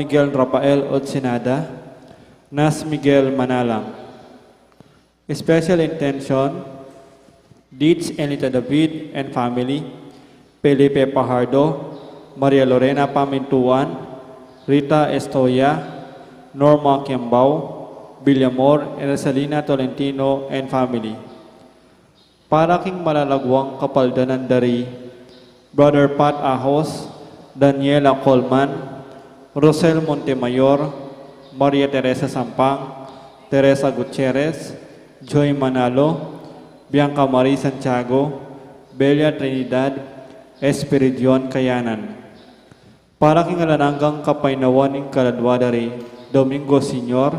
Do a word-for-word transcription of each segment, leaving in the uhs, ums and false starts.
Miguel Rafael Otsinada, Nas Miguel Manalang. Special intention, Deeds Elita David and family, Felipe Fajardo, Maria Lorena Pamintuan, Rita Estoya, Norma Kiambao, Villamor and Rosalina Tolentino and family. Para king malalaguang kapaldanan dari Brother Pat Ahos, Daniela Colman, Rosel Montemayor, Maria Teresa Sampang, Teresa Gutierrez, Joy Manalo, Bianca Marie Santiago, Belia Trinidad, Espiridion Kayanan. Para king alang anggang kapaynawan ning kaladua dari Domingo Senior,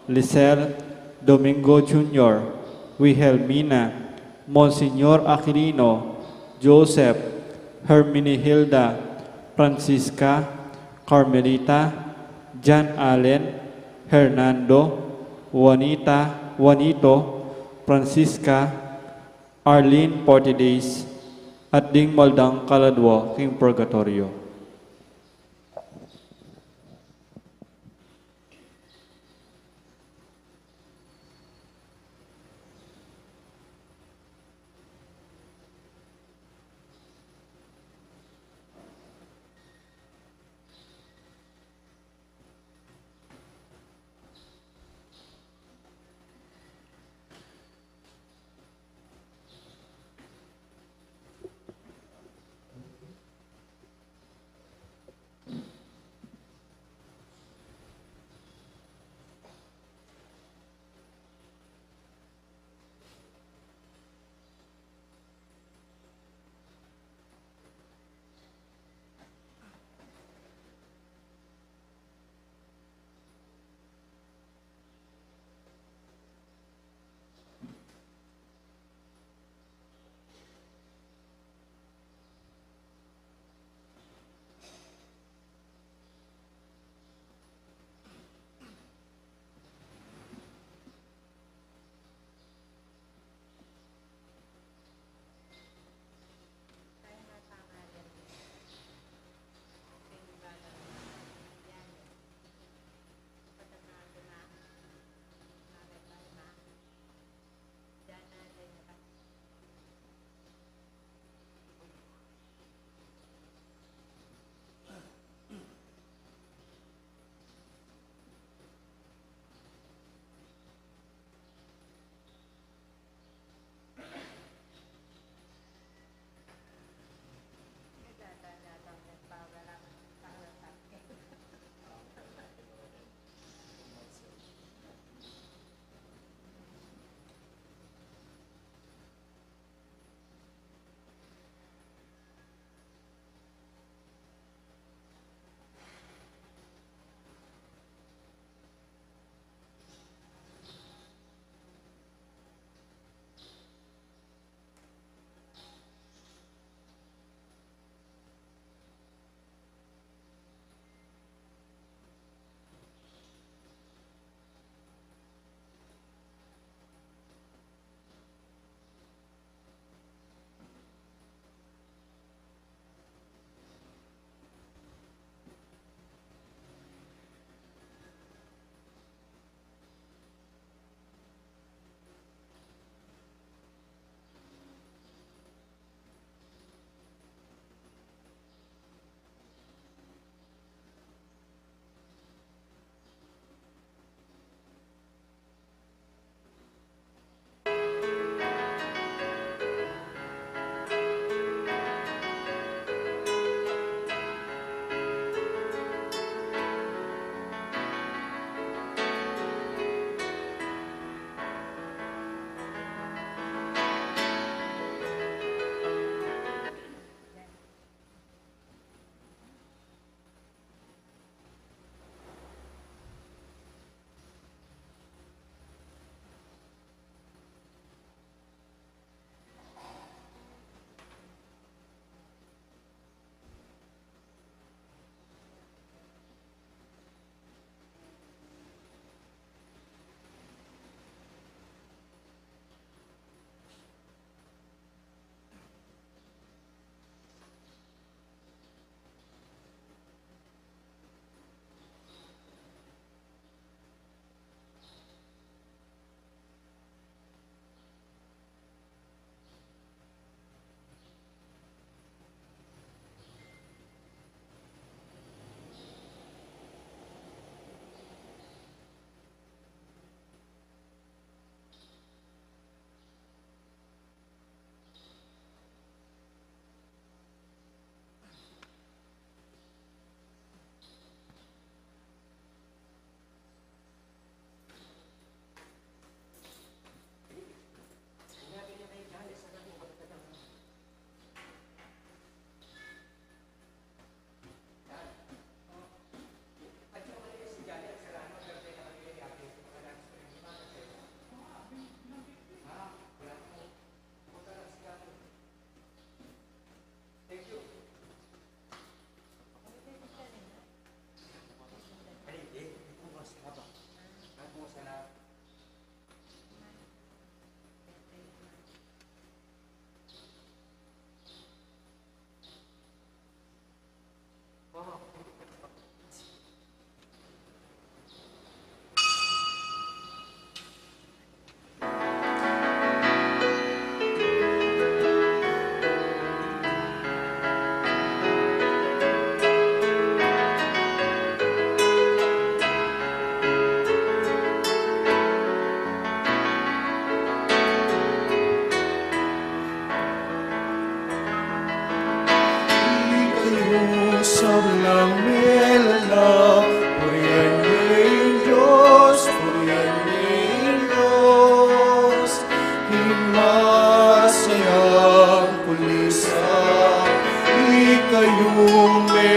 Lisel, Domingo Junior, Wilhelmina, Monsignor Aquilino, Joseph, Herminihilda, Francisca, Carmelita, John Allen, Hernando, Juanita, Juanito, Francisca, Arlene Portides, at ding maldang kaladua king purgatoryo.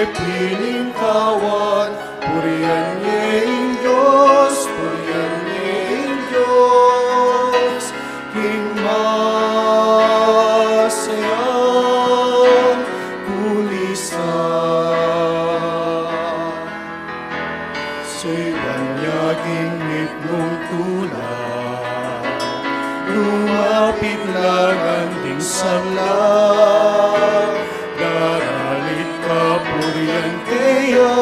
Pilingtawan, purian ye ing Dios, purian ye ing Dios, king masayang kulisan. Sa iban ya king mitmung tula, lumapit la ngan ding sabla, daralit kapurian keya,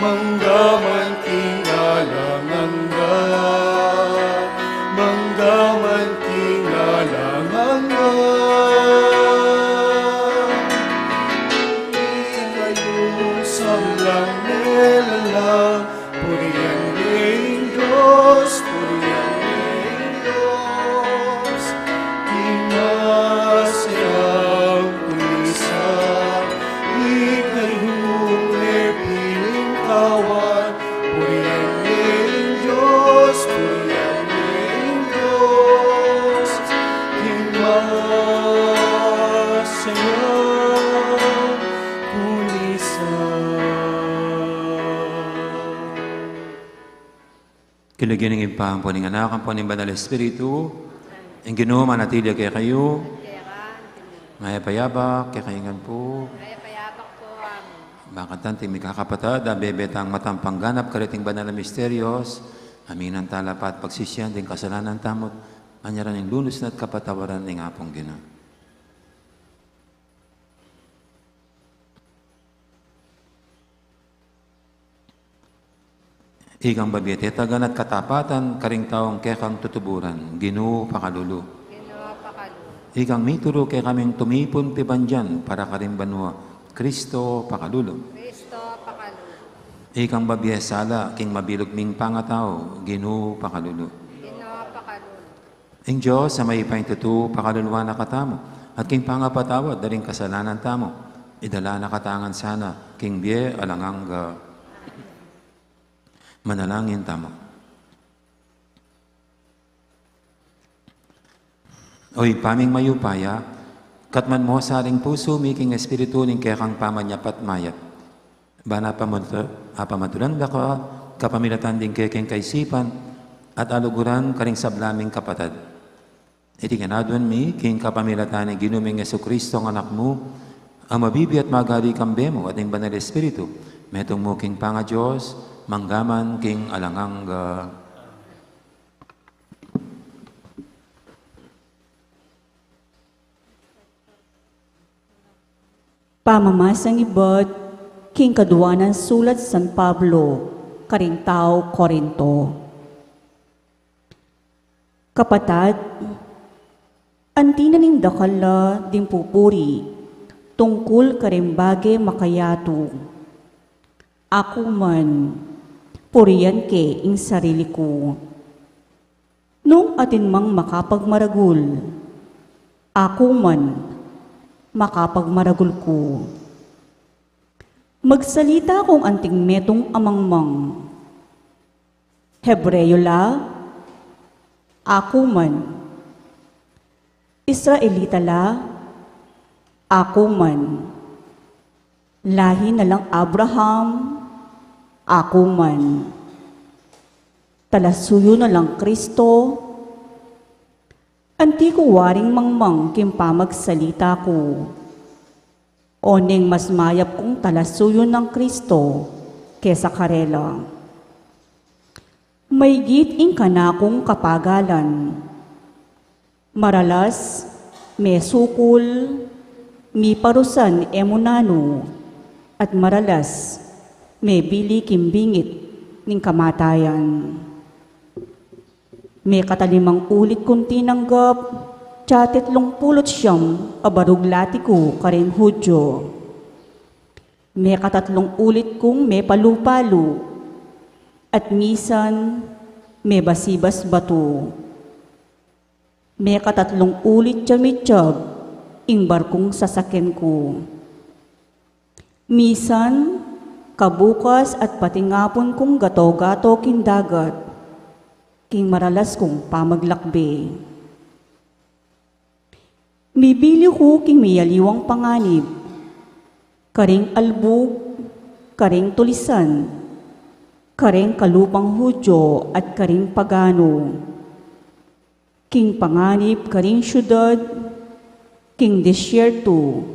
mangga man king alang angga, mangga man king alang angga. Ikayung sablang melalang, purian ye ing Dios, purian ye ing Dios, king masayang kulisan. Ikayung mepilingtawan, purian ye ing Dios, purian ye ing Dios, king masayang kulisan. King lagyu ning Ibpa, ampo ning Anak, ampo ning Banal Espiritu. Ing Ginu manatili kekayu. Mayap a yabak kekayu ngan pu. Mayap a yabak pu, Among. Bakatan ding mikakapatad, a bebe tang matampang ganap kariting banal a misterios, aminan tala pa at pagsisian ding kasalanan tamu, manyaran ing lunus na at kapatawaran ning Apung Ginu. Ikang babie tetagan at katapatan karing taung kekang tutuburan, Ginu pakalulu. Ginu pakalulu. Ikang mituru kekaming tumipun pibandian para karing banua, Kristo pakalulu. Kristo pakalulu. Ikang babie sala king mabilug ming pangatau, Ginu pakalulu. Ginu pakalulu. Ing Dios a mayupaya king tutu pakaluluan na katamu, at king pangapatawad da ring kasalanan tamu, idala na katamu ngan sana king bie alang angga. Manalangin tamu. O Ibpa ming mayupaya, katman mu sa ring pusu mi king espiritu ning kekang pamanyapatmayap. Ban apamatu-, apamatulan da ka kapamilatan ding kekeng kaisipan at aluguran karing sabla ming kapatad. Iti ngan aduan mi king kapamilatan ning Ginu ming Jesucristo a Anak mu, a mabibie at magari kambe mu at ning Banal Espiritu, metung mu king pangaDios, mangga man king alang angga. Pamamasang ibat king kaduanan sulat San Pablo karing tau Corinto. Kapatad, anti na ning dakal la ding pupuri tungkul karing bage makayatu. Aku man, purian ke ing sarili ku. Nung atin mang makapagmaragul, aku man, makapagmaragul ku. Magsalita kung anting metung a mangmang. Hebreo la, aku man. Israelita la, aku man. Lahi na lang Abraham, aku man. Talasuyu na lang Kristo, anti ku waring mangmang king pamagsalita ku. Oneng mas mayap kung talasuyu nang Kristo kesa karela. Maygit ing kanakung kapagalan. Maralas, mesukul, miparusan e mu nanu, at maralas, mebili king bingit ning kamatayan. Mekatalimang ulit kung tinanggap, tsa tetlung pulu't siyam a barug lati ku karing Judio. Mekatatlung ulit kung mepalu-palu, at misan mebasibas batu. Mekatatlung ulit ya mityag ing barkung sasakyan ku. Misan, kabukas at patingapun kung gato-gato king dagat, king maralas kung pamaglakbe. Mibili ku king miyaliwang panganib, Karing albug, karing tulisan, karing kalupang Hudyo at karing pagano, king panganib karing syudad, king disyerto,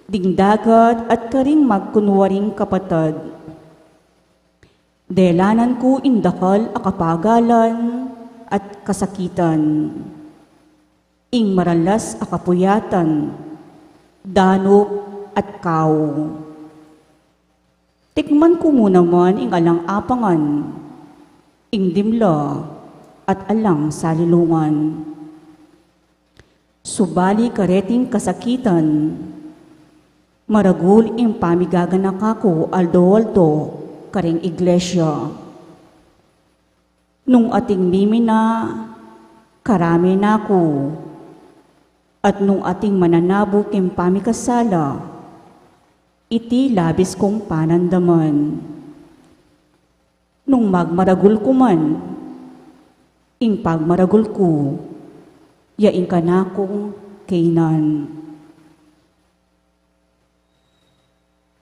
ding dagat at karing magkunwaring kapatad. Delanan ku ing dakal a kapagalan at kasakitan, ing maralas a kapuyatan, danup at kau. Tikman ku mu naman ing alang apangan, ing dimla at alang salilungan. Subali kareting kasakitan, maragul ing pamigaganaka ku aldo-aldo karing iglesia. Nung ating mimina, karame na ku, at nung ating mananabu king pamikasala, iti labis kung panandaman. Nung magmaragul ku man, ing pagmaragul ku, ya ing kanakung kaynan.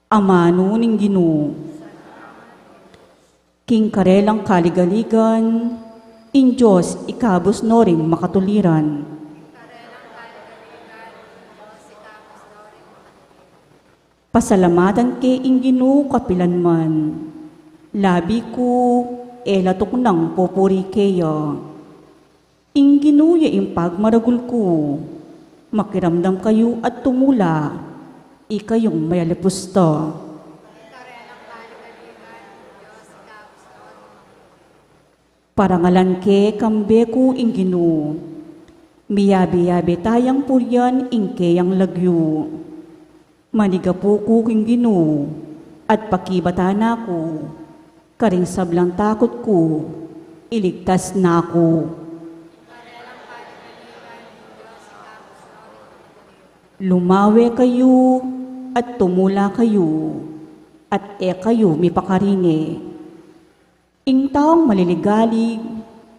Amanu ning Ginu, king karelang kaligaligan, ing Dios ikabus no ring makatuliran. Pasalamatan ke ing Ginu kapilan man, labi ku e la tuknang pupuri keya. Ing Ginu ya ing pagmaragul ku, makiramdam kayu at tumula, ikayung mayalipusta. Parangalan ke kambe ku ing Ginu, miyabe-yabe tayang purian ing keyang lagyu. Manigapu ku king Ginu, at pakibatan na ku, karing sablang takut ku, iligtas na ku. Lumawe kayu, at tumula kayu, at e kayu mipakarine. Ing taung maliligalig,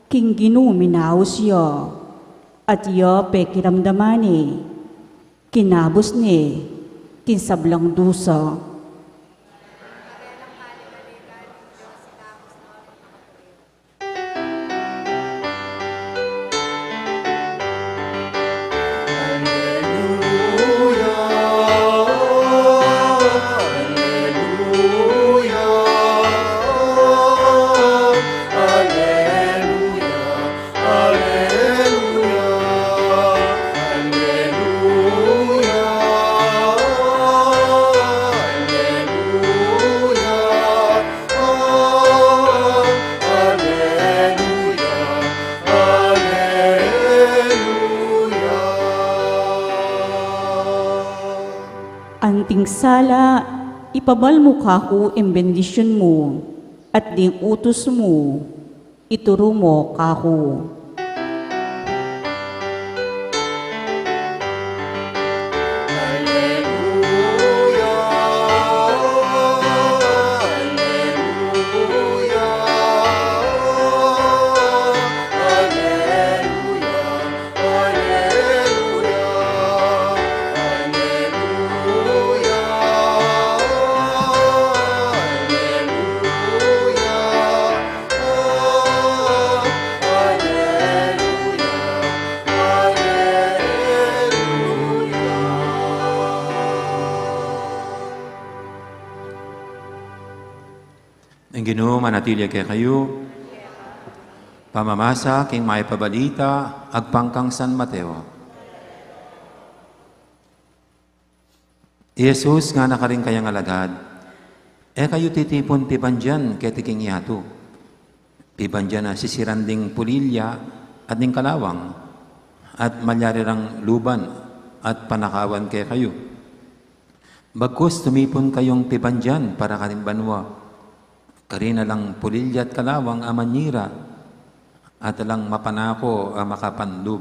king Ginu minaus ya, at ya pekiramdaman ne, kinabus ne, king sablang dusa. Anting sala, ipabal mu kaku ing bendisyun mu, at ding utus mu, ituru mu kaku. Ing Ginu manatili kekayu. Pamamasa king Mayap a Balita agpang kang San Mateo. I Jesus ngana karing kayang alagad, "E kayu titipun pibandian keti king yatu, pibandian a sisiran ding pulilya at ning kalawang, at malyari rang luban at panakawan kekayu. Bagkus tumipun kayung pibandian para karing banua, karin alang pulilya at kalawang a manyira, at alang mapanako a makapanlub.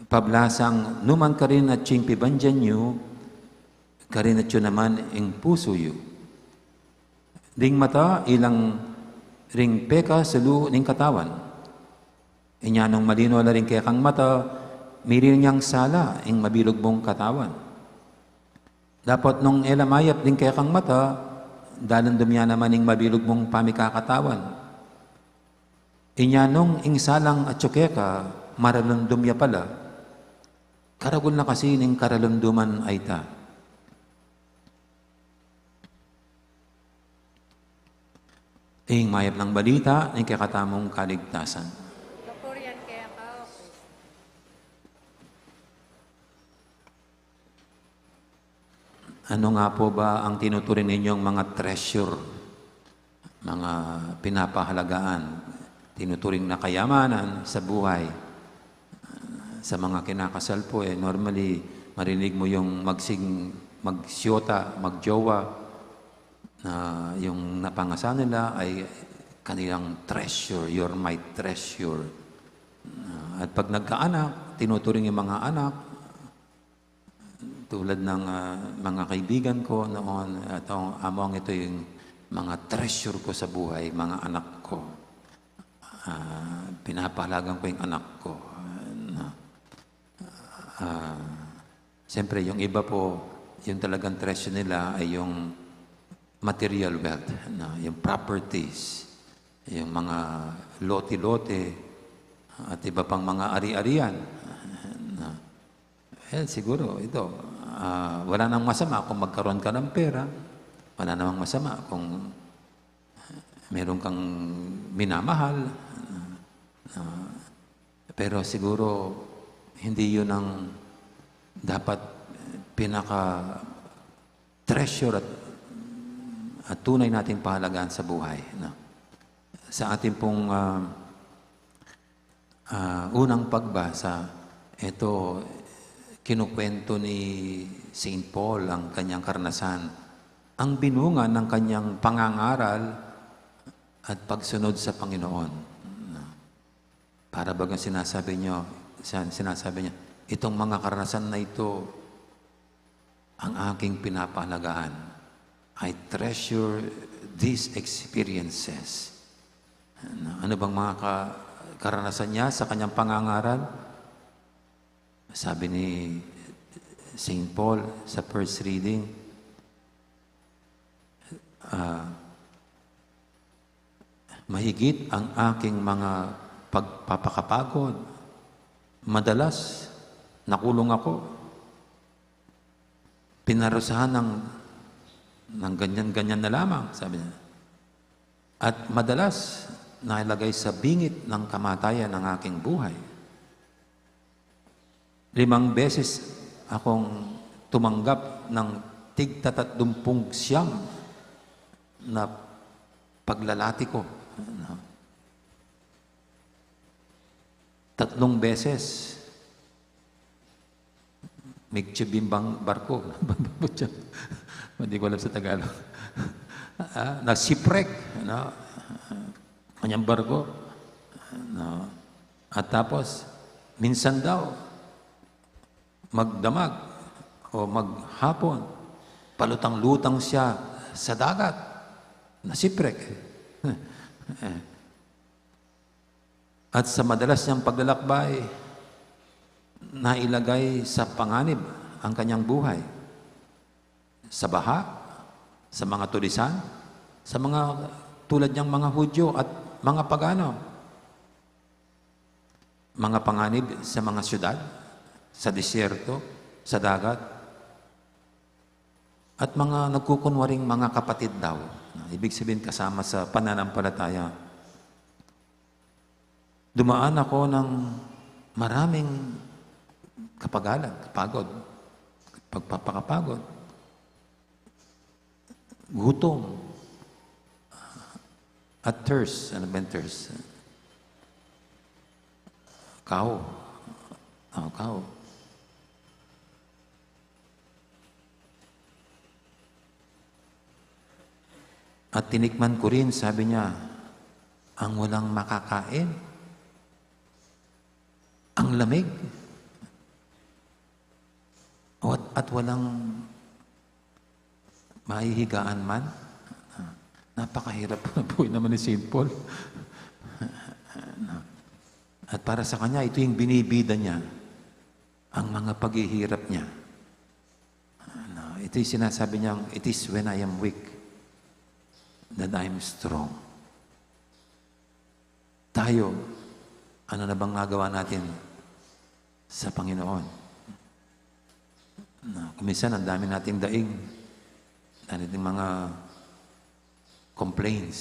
Pablasang numan karin atyu ing pibandian yu, karin atyu naman ing pusu yu. Ding mata ilang ring peka sulu ning katawan. Inya nung malino la ring kekang mata, miriring yang sala ing mabilug mung katawan. Dapot nung e la mayap ding kekang mata, dalandum ya naman ing mabilug mung pamikakatawan. Inya nung ing salang atyu keka, maralandum ya pala, karagul na kasi ning karalanduman a ita. Ing mayap nang balita ning kekatamung kaligtasan. Kapurian keka, O Kristo. Ano nga po ba ang tinuturing ninyong mga treasure, mga pinapahalagaan, tinuturing na kayamanan sa buhay? Sa mga kinakasal po, eh, normally, marinig mo yung magsing-, magsiyota, magjowa, na yung napangasalan nila ay kanilang treasure, "You're my treasure." Ah, at pag nagkaanak, tinuturing yung mga anak, tulad ng, ah, mga kaibigan ko noon, at ang among ito yung mga treasure ko sa buhay, mga anak ko. Ah, pinapahalagan ko yung anak ko. Ah, na, ah, siyempre, yung iba po, yung talagang treasure nila ay yung material wealth, no? Yung properties, yung mga lote-lote, at iba pang mga ari-arian. No? Eh, siguro ito, ah, wala nang masama kung magkaroon ka ng pera. Wala namang masama kung meron kang minamahal. Ah, pero siguro hindi yun ang dapat pinaka treasure at, at tunay nating pahalagaan sa buhay, no? Sa ating pong, ah, ah, unang pagbasa, ito, kinukwento ni Saint Paul ang kanyang karanasan, ang binunga ng kanyang pangangaral at pagsunod sa Panginoon, no? Para bagang sinasabi niyo, sa-, sinasabi niya, "Itong mga karanasan na ito ang aking pinapahalagaan. I treasure these experiences." Ano, ano bang mga ka-, karanasan niya sa kanyang pangangaral? Sabi ni Saint Paul sa first reading, ah, "Mahigit ang aking mga pagpapakapagod. Madalas, nakulong ako. Pinarusahan ng, ng ganyan-ganyan na lamang," sabi niya. "At madalas, nailagay sa bingit ng kamatayan ang aking buhay. Limang beses akong tumanggap ng tig-tatatlumpung siyam na paglalati ko." Tatlong beses, migtsi bimbang barko. Hindi ko alam sa Tagalog. Ah, na-shipwreck, no? Kanyang barko, no? At tapos, minsan daw, magdamag o maghapon, palutang-lutang siya sa dagat, na-shipwreck. At sa madalas niyang paglalakbay, nailagay sa panganib ang kanyang buhay. Sa baha, sa mga tulisan, sa mga tulad niyang mga Hudyo at mga pagano. Mga panganib sa mga syudad, sa disyerto, sa dagat, at mga nagkukunwaring mga kapatid daw. Ibig sabihin, kasama sa pananampalataya. Dumaan ako ng maraming kapagalan, kapagod, pagpapakapagod, gutom, at thirst. Ano ba yung thirst? Kao. Oh, kao. At tinikman ko rin, sabi niya, ang walang makakain, ang lamig, at, at walang mahihigaan man. Napakahirap ng buhay naman ni Saint Paul. At para sa kanya, ito yung binibida niya, ang mga paghihirap niya. Ano, Ito yung sinasabi niyang, "It is when I am weak that I am strong." Tayo, ano na bang nagawa natin sa Panginoon? Na, kung minsan, ang dami nating daing, ang dami nating mga complaints.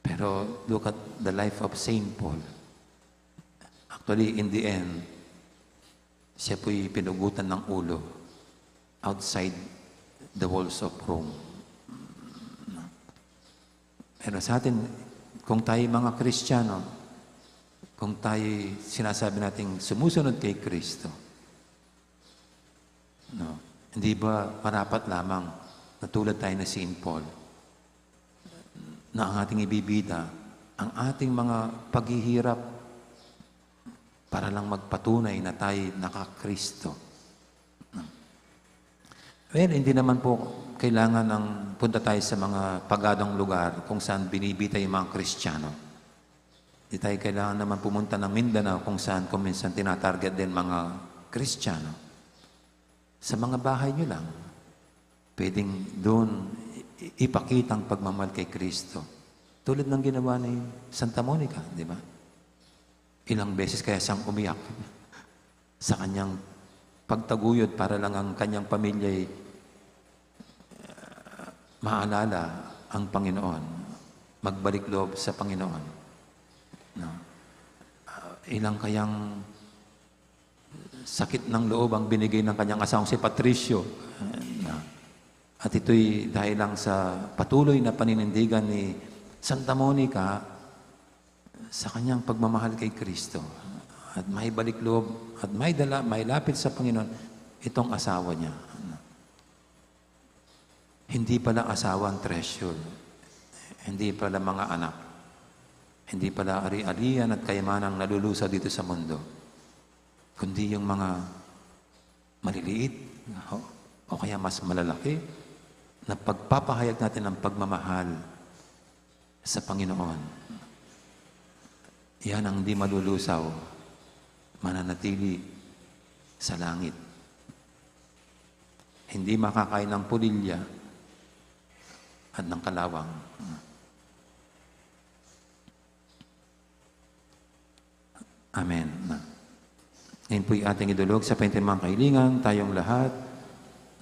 Pero look at the life of Saint Paul. Actually, in the end, siya po'y pinugutan ng ulo outside the walls of Rome. Pero sa atin, kung tayo mga Kristiyano, kung tayo sinasabi nating sumusunod kay Kristo, no? Hindi ba marapat lamang na tulad tayo na Saint Paul, na ang ating ibibida, ang ating mga paghihirap para lang magpatunay na tayo naka-Kristo? Well, hindi naman po kailangan ng punta tayo sa mga pagadong lugar kung saan binibita yung mga Kristiyano. Hindi tayo kailangan naman pumunta ng Mindanao kung saan kung minsan tinatarget din mga Kristiyano. Sa mga bahay nyo lang, pwedeng doon i-, ipakita ang pagmamahal kay Kristo. Tulad ng ginawa ni Santa Monica, di ba? Ilang beses kaya siyang umiyak sa kanyang pagtaguyod para lang ang kanyang pamilya ay, ah, maalala ang Panginoon, magbalik loob sa Panginoon. No? Ah, ilang kayang sakit ng loob ang binigay ng kanyang asawang si Patricio. No? At ito'y dahil lang sa patuloy na paninindigan ni Santa Monica sa kanyang pagmamahal kay Kristo at maibalik loob at maidala, mailapit sa Panginoon itong asawa niya. Hindi pala asawa ang treasure. Hindi pala mga anak. Hindi pala ari-arian at kayamanang nalulusaw dito sa mundo, kundi yung mga maliliit, o, o kaya mas malalaki, na pagpapahayag natin ng pagmamahal sa Panginoon. Yan ang di malulusaw, mananatili sa langit. Hindi makakain ng pulilya at ng kalawang. Amen. Ngayon po'y ating idulog sa panimang kahilingan, tayong lahat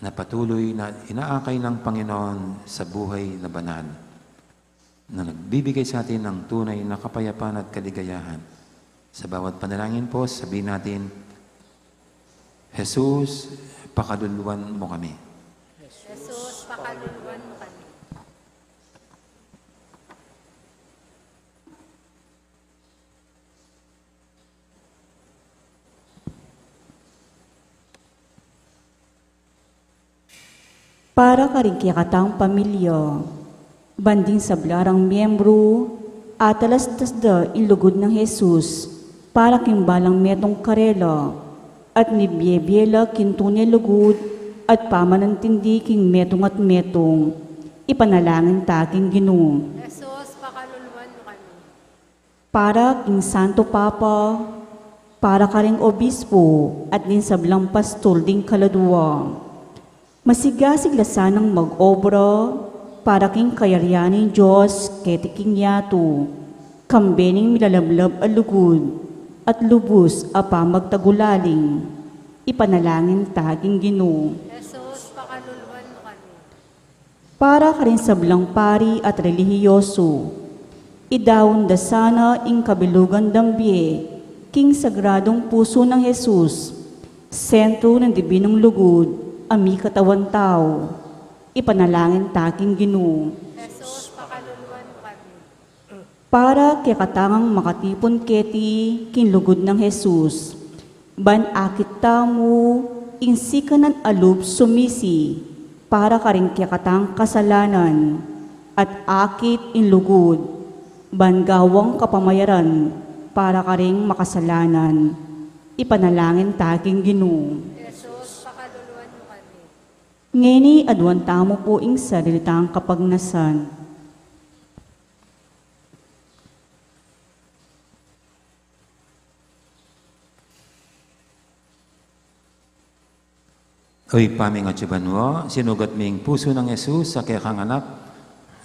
na patuloy na inaakay ng Panginoon sa buhay na banal, na nagbibigay sa atin ng tunay na kapayapaan at kaligayahan. Sa bawat panalangin po, sabihin natin, "Jesus, pakaluluan mo kami." Jesus, pakaluluan mo kami. Para karing kekatang pamilya, ban ding sabla rang miyembru, atalastas da ing lugud nang Jesus para king balang metung karela, at mibie-bie la king tune lugud at pamanintindi king metung at metung. Ipanalangin ta king Ginu. Jesus, pakaluluan mo kami. Para king Santo Papa, para karing obispo, at ding sablang pastor ding kaladua. Masigasig la sanang mag-obra para king kayarian ning Dios keti king yatu, kambe ning milalablab a lugud at lubus a pamagtagulaling. Ipanalangin ta king Ginu. Jesus, pakaluluan mo kami. Para karing sablang pari at relihiyoso, idaun da sana ing kabilugan dang bie king Sagradung Pusu nang Jesus, sentru ning dibinung lugud a mikatawan tau. Ipanalangin ta king Ginu. Jesus, pakaluluan mo kami. Para kekatang makatipun keti king lugud nang Jesus, ban akit tamu ing sikanan a lub sumisi para karing kekatang kasalanan, at akit ing lugud ban gawang kapamayaran para karing makasalanan. Ipanalangin ta king Ginu. Jesus, pakaluluan mo kami. Ngeni aduan tamu pu ing sarili tang kapagnasan. O Ibpa mi a atsu ka banua, sinugat mi ing pusu nang Jesus a kekang Anak,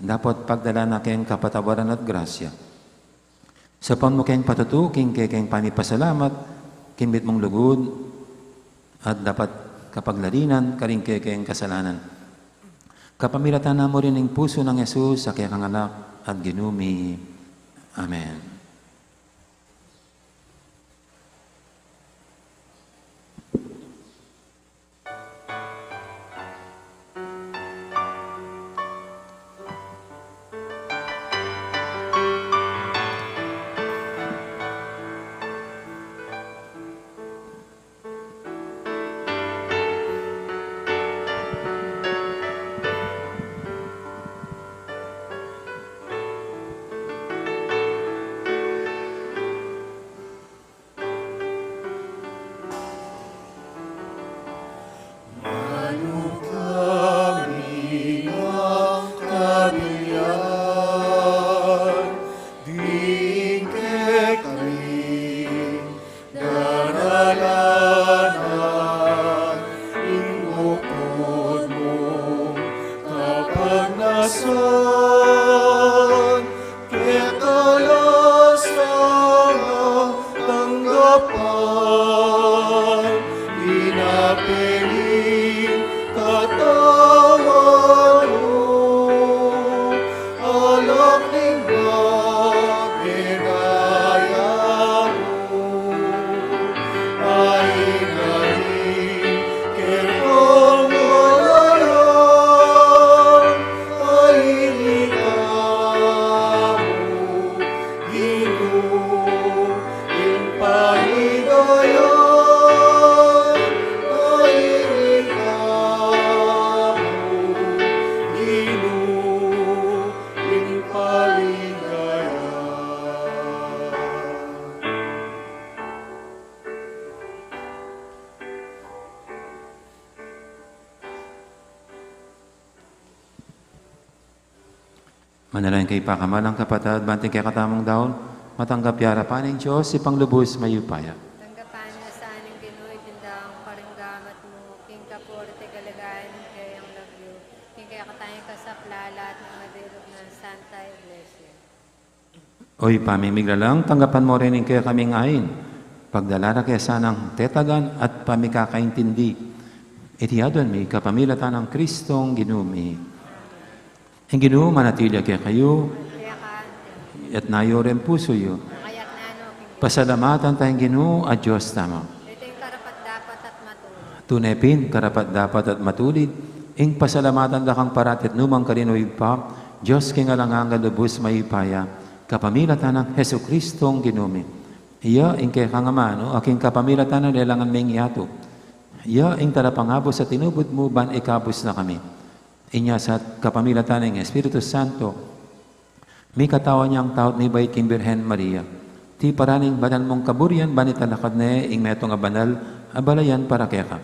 dapot pagdalan na keng kapatawaran at grasya. Saupan mu keng patutu ing kekeng pamipasalamat, king mitmung lugud, at dapat kapaglalinan karing kekeng kasalanan. Kapamilatan na mu rin ing pusu nang Jesus a kekang Anak at Ginu mi. Amen. Manu kami mangkabilyan, ding kekari daralanan ing lugud mung kapagnasan, kekala sana tanggapan, inapeling katawan mu, alak ning gagayara mu. Ay nari kekang malayan, ay ikamu Ginu ing paligayan, ay ikamu Ginu ing paligayan. Manalangin kayu pakamalan kung kapatad, ban ing kekatamung daun matanggap ya arapan ning Dios, Ibpang lubus mayupaya. Tanggapan na sa ning Ginu iting daun karing gamat mu, king kapurian at kagalagan ning kayang lagyu, king kekatang kasaplalan at ning mabilug nang Santa Iglesia. O Ibpa ming miglalang, tanggapan mu rin ing kekaming ain, pagdala ra ke sanang tetagan at pamikakaintindi. Iti aduan mi kapamilatan nang Kristong Ginu mi. Ing Ginu manatili ya kekayu. At nayo ring pusu yu. Pasalamatan taya ing Ginu a Dios tamu. Iti ing karapat-dapat at matulid. Tune pin, karapat-dapat at matulid ing pasalamatan da kang parati at nukarin man, O Ibpa, Dios king alang angga, lubus mayupaya, kapamilatan nang Jesukristong Ginu mi. Iya ing kekang amanu, a king kapamilatan na lelangan me ing yatu. Iya ing talapangabus a tinubud mu ban ikabus na kami. Inya sa kapamilatan ning Espiritu Santo, mikatawan yang tau at mibait king Birhen Maria. Tiparan ing banal mung kaburian ban italakad ne ing metung a banal a balayan para keka.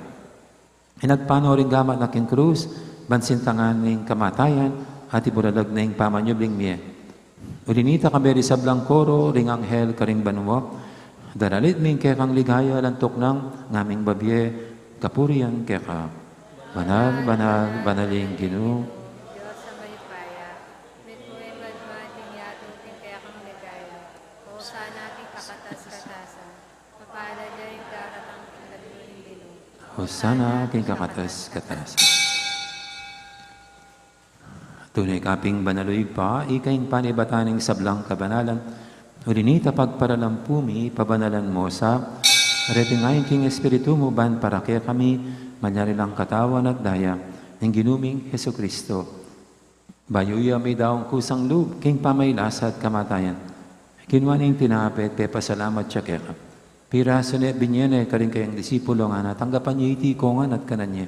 Inagpang no ring gamat na king krus, ban sintangan ing kamatayan, at ibulalag ne ing pamanyubling mie. Uli nita, kayabe ring sablang koro ring anghel karing banua, daralit mi ing kekang ligaya, lantuk nang ngaming babie kapurian keka. Banal, banal, banal ing Ginu. Dios a mayupaya, mitmu ing banua at ing yatu king kekang ligaya. Hosana king kakatas-katasan. Mapalad ya ing daratang king lagyu ning Ginu. Hosana king kakatas-katasan. Tune ka pin banal, O Ibpa, ika ing panibatan ning sablang kabanalan. Uli nita pagparalampu mi, pabanalan mu sa reti ngan king Espiritu mu ban para kekami malyari lang katawan at daya ning Ginu ming Jesucristo. Bayu ya midaun kusang lub king pamagkasakit at kamatayan, kinua ne ing tinape at pepasalamat ya keka. Pirasu ne, binie ne karing kayang disipulo, ngana, tanggapan ye iti ikongan at kanan ye.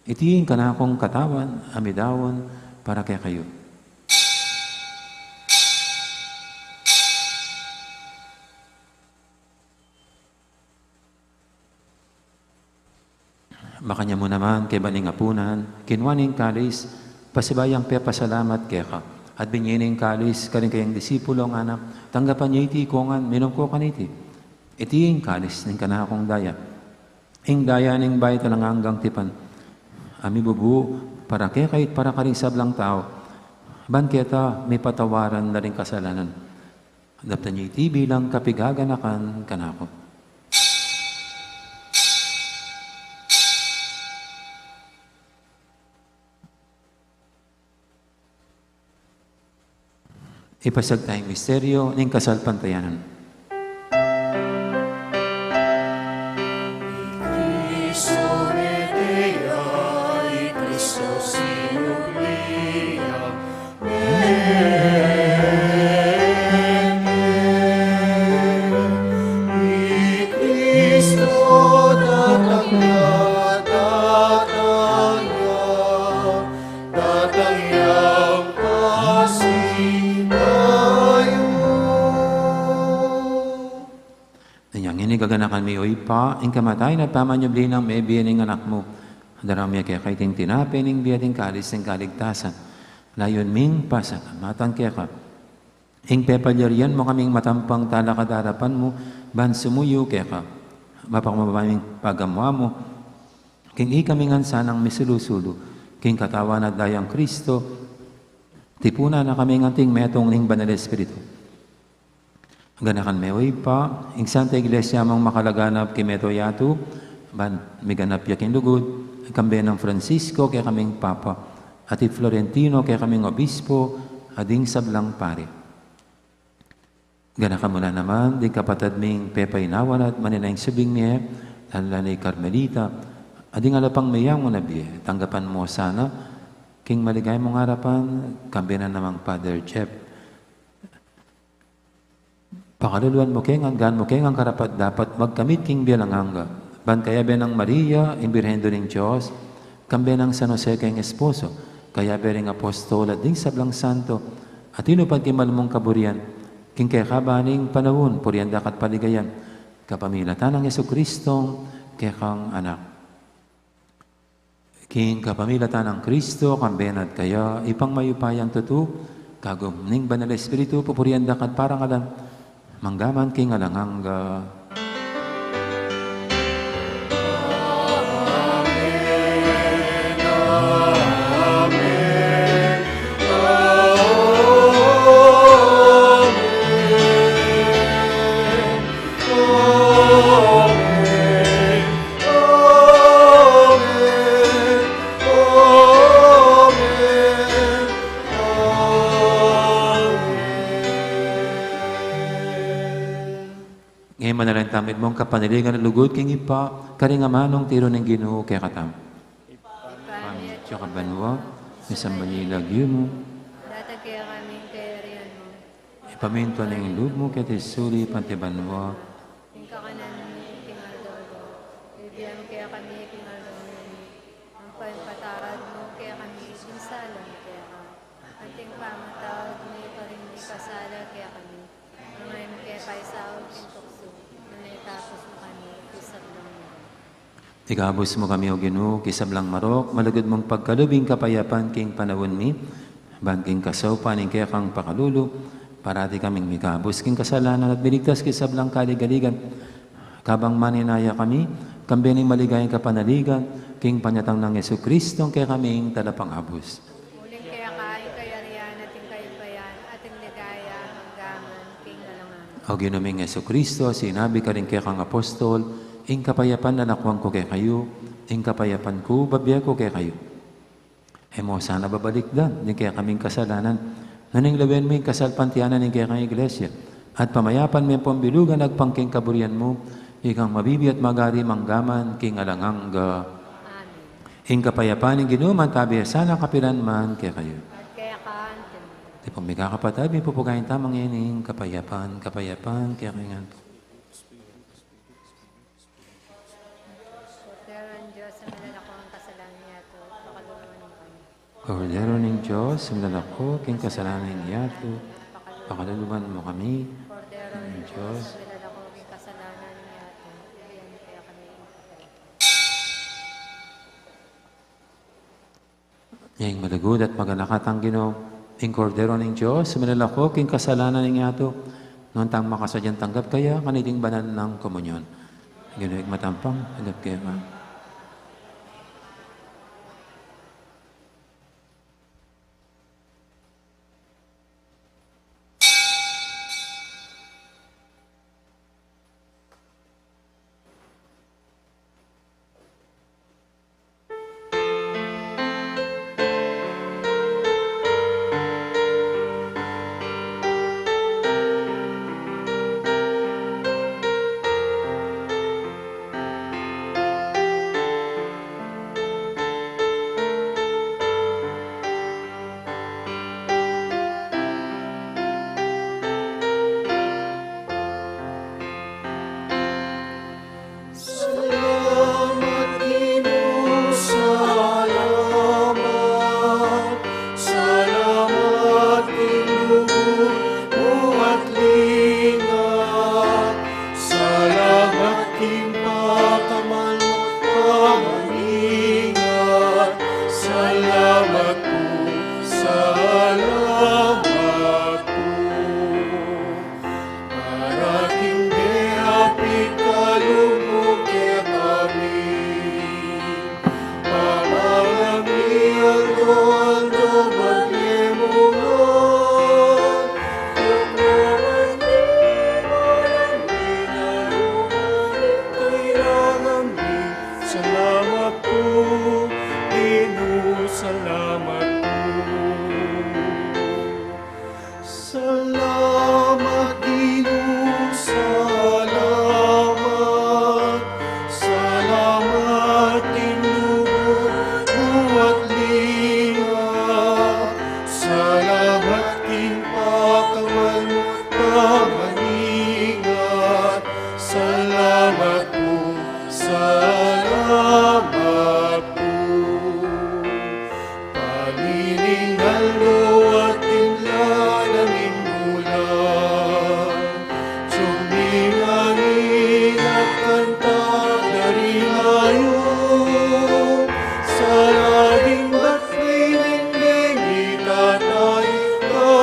Iti ing kanakung katawan a midaun para kekayu. Makanyan mu naman, kaybat ning apunan, kinua ne ing kalis, pasibayu yang pepasalamat keka, at binie ne ing kalis karing kayang disipulo, ngana, tanggapan ye iti ikongan, minum kayu kaniti. Iti ing kalis ning kanakung daya, ing daya ning bayu at alang anggang tipan, a mibubu para keka at para karing sablang tau, ban keta mipatawaran na ring kasalanan. Daptan yu iti bilang kapigaganakan kanaku. Ipasiag taya ing misteryo ning kasalpantayanan. Inyang ini gaganakan mi, O Ibpa, ing kamatayan at pamanyubli nang mebie ning Anak mu. Darang mi keka iting tinape ning bie at ing kalis ning kaligtasan. Layun ming pasalamatan keka. Ing pepalyarian mu kaming matampang talakad king arapan mu, ban sumuyu keka. Mapakumbaba ming pagamu-amu king ikami ngan sanang misulu-sulu king Katawan at Dayang Kristo, tipunan na kaming anting metung ning Banal Espiritu. Ganakan me, O Ibpa, ing Santa Iglesia mung makalaganap king mabilug a yatu, ban miganap ya king lugud, kambe nang Francisco kekaming Papa, at i Florentino kekaming Obispo, at ding sablang pari. Ganakan mu la naman ding kapatad ming pepainawa na at manenaya king subling mie, lalu na i Carmelita, at ding ala pang meyang na bie, tanggapan mu sana king maligaya mung arapan, kambe nang Father Jeff. Pakaluluan mu ke ngan, gan mu ke ngan karapat-dapat magkamit king bie alang angga. Ban kayabe nang Maria, ing Birhen Indu ning Dios, kambe nang San Jose keng esposo, kayabe ring apostol at ding sablang santo, a tinupad king malugud mung kaburian, king kekaban ning panaun, purian da ka at paligayan, kapamilatan nang Jesucristong kekang Anak. King kapamilatan nang Kristo, kambe na at kaya, Ibpang mayupayang tutu, kagum ning Banal Espiritu, pupurian da ka at parangalan, mangga man king alang angga. Ngeni manalangin tamu mitmung kapanaligan at lugud king Ibpa, karing amanung tiru ning Ginu kekatamu. Ibpa mi atsu ka banua, misamban ya ing lagyu mu. Datang kekami ing kayarian mu. Ipamintuan ing lub mu keti sulip anti banua. Ing kakanan mi king aldo-aldo ibie mu kekami king aldo ngeni. Ampo ipatawad mu kekami ing sala mi keka, anti ing pamamatawad mi karing mikasala kekami. Nune e mu ke paisaul king tuksu, nune ikabus mu kami king sablang marok. Ikabus mu kami, O Ginu, king sablang marok, malugud mung pagkalub ing kapayapan king panaun mi, ban king kasaupan ning kekang pakalulu, parati kaming mikabus king kasalanan at miligtas king sablang kaligaligan. Kabang manenaya kami, kambe ning maligayang kapanaligan, king panyatang nang Jesucristo, ing kekaming Talapangabus. Uling keka ing kayarian at ing kayupayan at ing ligaya, mangga man king alang angga. O Ginu ming Jesucristo, sinabi karing kekang apostol, ing kapayapan lalakwan ku kekayu, ing kapayapan ku bibie ku kekayu. E mu sana babalikdan ding kekaming kasalanan, nune lawen mu ing kasalpantayanan ning kekang Iglesia, at pamayapan me ampong bilugan agpang king kaburian mu, ikang mabibie at magari mangga man king alang angga. Amen. Ing kapayapan ning Ginu manatili sana kapilan man kekayu. At keka antimu. Iti pong mikakapatad, mipupugayan tamu ngeni ing kapayapan, kapayapan kekayu ngan. Kordero ning Dios, a milalako king kasalanan ning yatu, pakaluluan mu kami. Kordero ning Dios, a milalako king kasalanan ning yatu, pakaluluan mu kami. Kordero ning Dios, a milalako king kasalanan ning yatu, ibie mu kekami ing kapayapan. Ing malugud at maganaka tang Ginu, ing Kordero ning Dios, a milalako king kasalanan ning yatu, nuan tang makasadyang tanggap kaya kaniting banal nang komunyon. Ginu, ing matampang, tanggap kaya ma.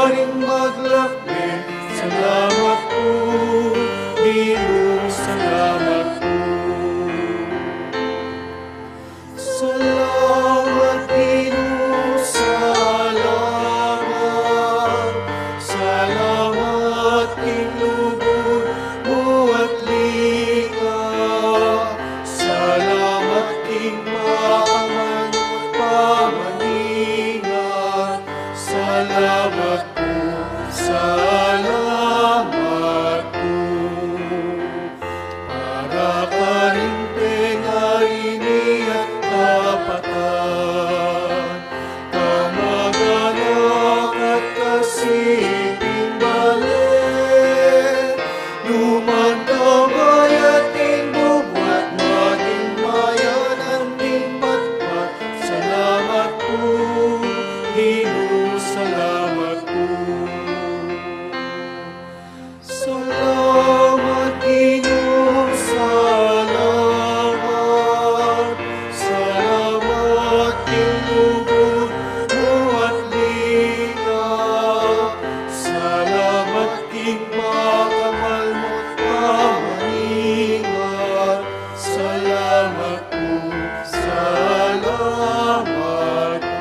Karing maglakbe, salamat pu, Ginu, salamat pu. Salamat, Ginu, salamat. Salamat king lugud mu at likha. Salamat king pakamal mu at pamaningat. Salamat pu, salamat pu. Para karing pengari mi at kapatad, kamag-anak at kasiping bale, numan ka mayating bubuat, maging mayanan ding patpat. Salamat pu, Ginu, salamat pu. Salamat, Ginu, salamat. Salamat king lugud mu at likha. Salamat king pakamal mu at pamaningat. Salamat pu, salamat pu.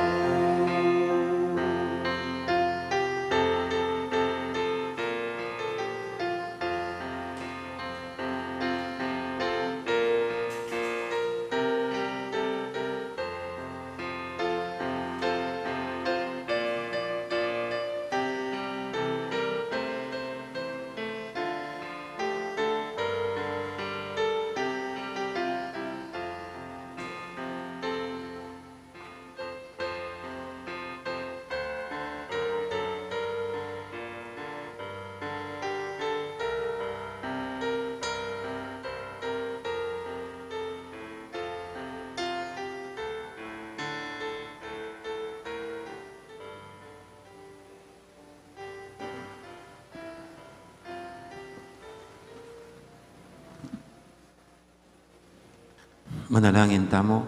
Manalangin tamu.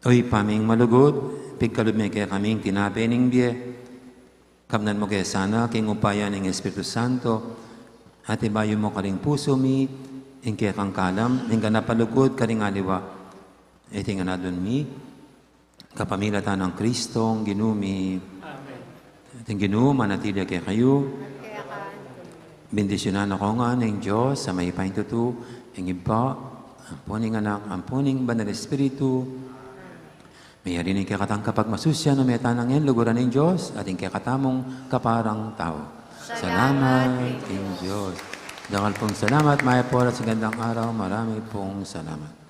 O Ibpa ming malugud, pigkalub me kekami ing tinape ning bie. Kamnan mu ke sana king upaya ning Espiritu Santo, at ibayu mu karing pusu mi ing kekang kalam ning ganap a lugud karing aliwa. Iti ngan adwan mi kapamilatan nang Kristong Ginu mi. Amen. At ing Ginu manatili ya kekayu. Bendisyunan na kayu ngan ning Dios a mayupayang tutu, ing Ibpa, ampo ning Anak, ampo ning Banal Espiritu. Meyari ne ing kekatang kapagmasusian, o meta nang luguran ning Dios at ing kekatamung kaparang tau. Salamat king Dios. Dakal pung salamat, mayap a oras, magandang araw, marami pung salamat.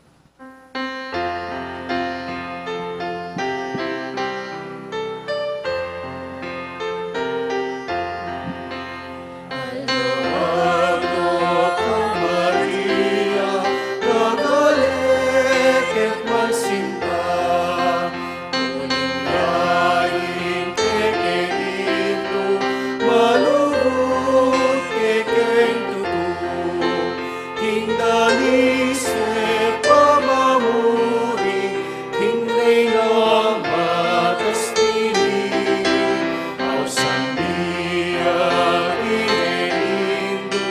King danis at pamamuri, king Reynang makastili, ausan bie a irenindu,